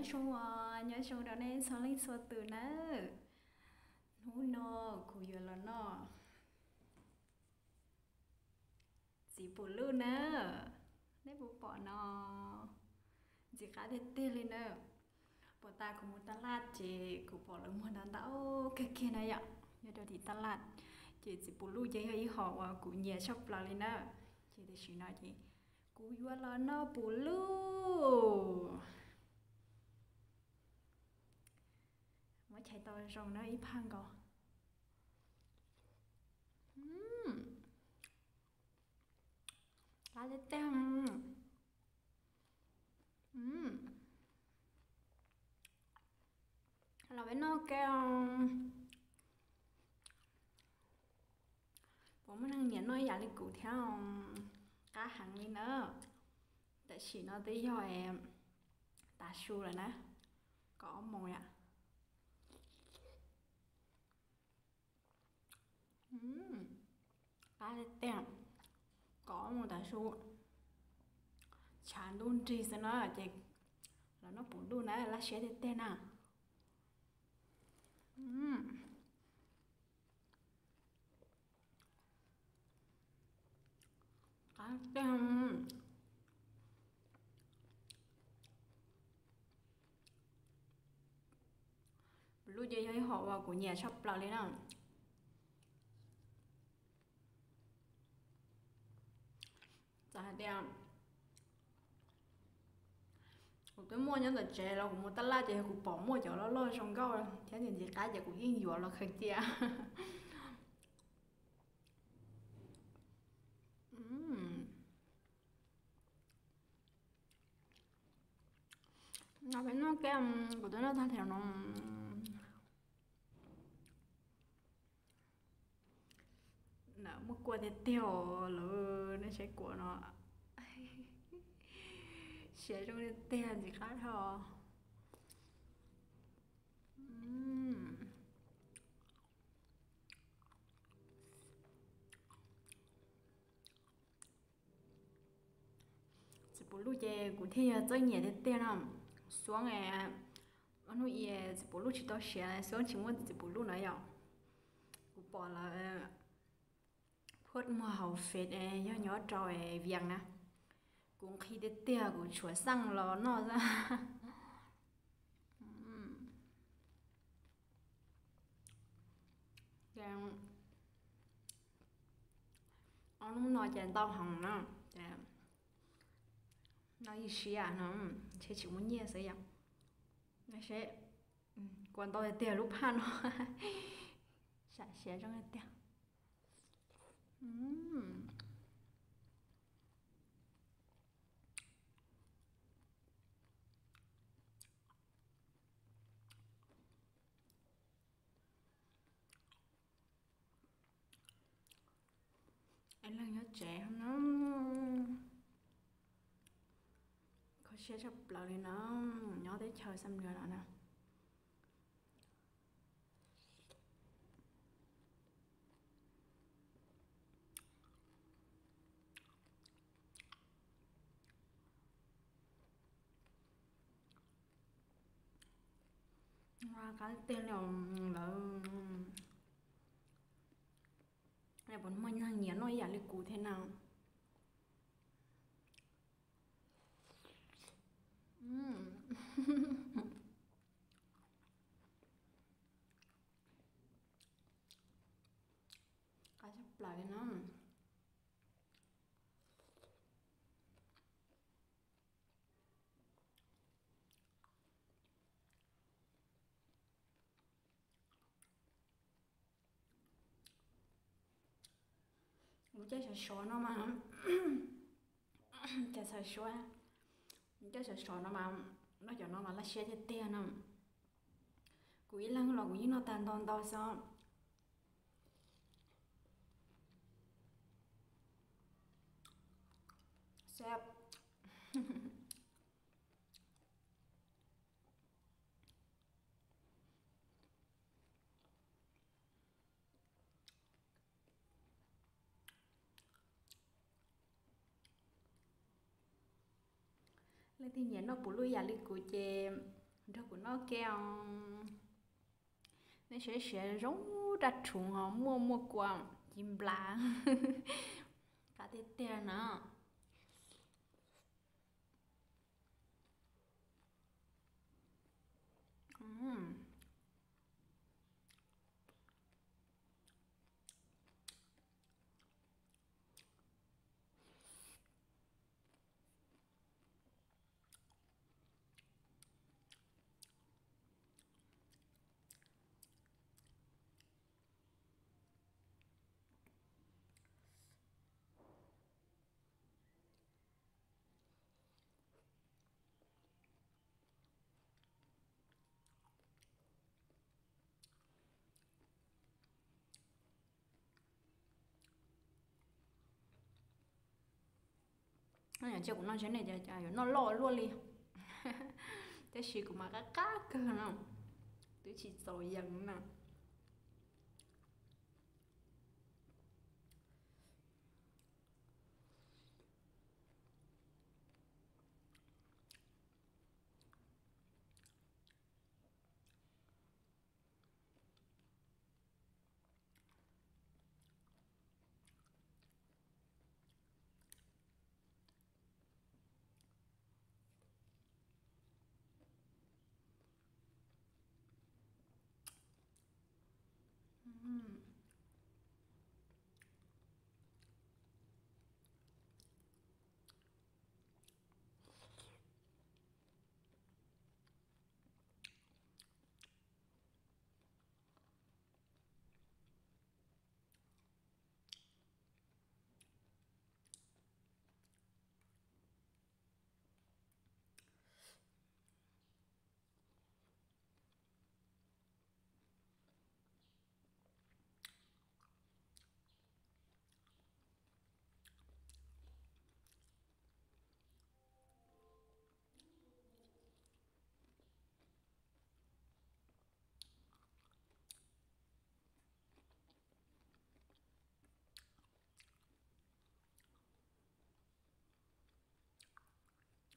Nyob zoo os, nyob zoo rau nej txhua leej txhua tus nawb. Hnub no kuv yuav los noj txiv pum luj na. Nej puas pom no? Ntxim qab tiag tiag li na. Puag ta kuv mus taj laj ces kuv pom lawv muag ntau ntau kawg kiag na yom. Nyob rau tim taj laj ces txiv pum luj ces yog ib hom uas kuv nyiam tshaj plaws li na. Ces tam sim no ces kuv yuav los noj pum luj. Muab chais tau zoo na ib phaj nkaus. Qab tiag tiag. Los peb noj ke. Puas muaj neeg nyiam noj ib yam li kuv thiab? Qab heev li na. Tam sim no twb yog tas su lawm na, kaum ob moos yom. Qab tiag tiag, kaum ob moos tas su, tshav ntuj nrig xwb na ces los noj pum luj na, laj siab tiag tiag na. Qab tiag. Pum luj ces yog ib hom uas kuv nyiam tshaj plaws li na. Txawm hais tias kuv twb muaj nyob ntawm tsev los kuv mus taj laj ces yog kuv pom muaj cov loj loj zoo nkauj thiab ntxim ntxim qab ces kuv yeej yuav los khaws cia. No peb noj ke, kuv twb noj tag li no. Muaj kua tiag tiag lawm, nej saib kua no. Siav zoo tiag tiag, ntxim qab dhau. Txiv pum luj ces kuv thiaj yog txawj nyiam tiag tiag no. Xuab, hnub i txiv pum luj tsis tau siav, Xuab tsis muaj txiv pum luj na yom. Kuv pom lawv post muag hauv Face yog nyob rau Vias na. Kuv nqhis tiag tiag, kuv tshuav xaj los noj xwb. Ob hnub no ces ntau heev na, ces noj ib siab no, ntshe tsis muaj nyiaj xwb yom. Seb, kua ntau tiag tiag lub phaj no. Sam siav zoo tiag tiag. Leej nyob tsev no, kho siab tshaj plaws li no, nyob teb chaws Xam Nuas no na. Qab tiag li lawm. Puas muaj neeg nyiam noj ib yam li kuv thiab na? Qab tshaj plaws li no. Lub caij sov sov no mas, cas xaws suab, lub caij sov sov no mas, noj cov no mas laj siab tiag tiag no. Kuv ib leeg los kuv yeej noj tag ntau ntau xwb. Sab. Leej twg nyiam noj puv luj yam li kuv ces Nrog kuv noj ke os. Nej saib siav zoo raj rhuv ho muaj muaj kua ci nplas. Qab tiag tiag na. Cia kuv noj tsev ne, yuav noj loj luaj li. Tab sis kuv mas qab qab kawg no, twb tsis txaus yees na.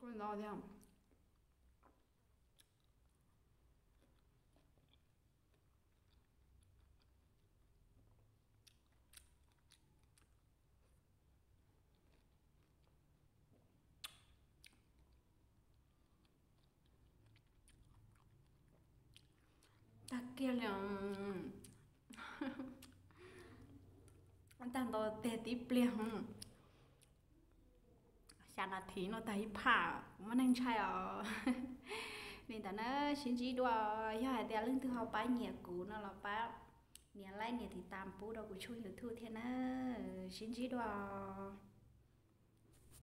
Ua no thiab. Tag kiag li. Tag nto tiag tib pliag. Xya nas this no tag ib phaj, kuv muaj neeg ntshai os. Li ntawd na, sib ntsib dua. Yog hais tias leej twg ho pab nyiam kuv no los pab nias like nias tiv tas pub rau kuv tshooj YouTube thiab na. Sib ntsib dua.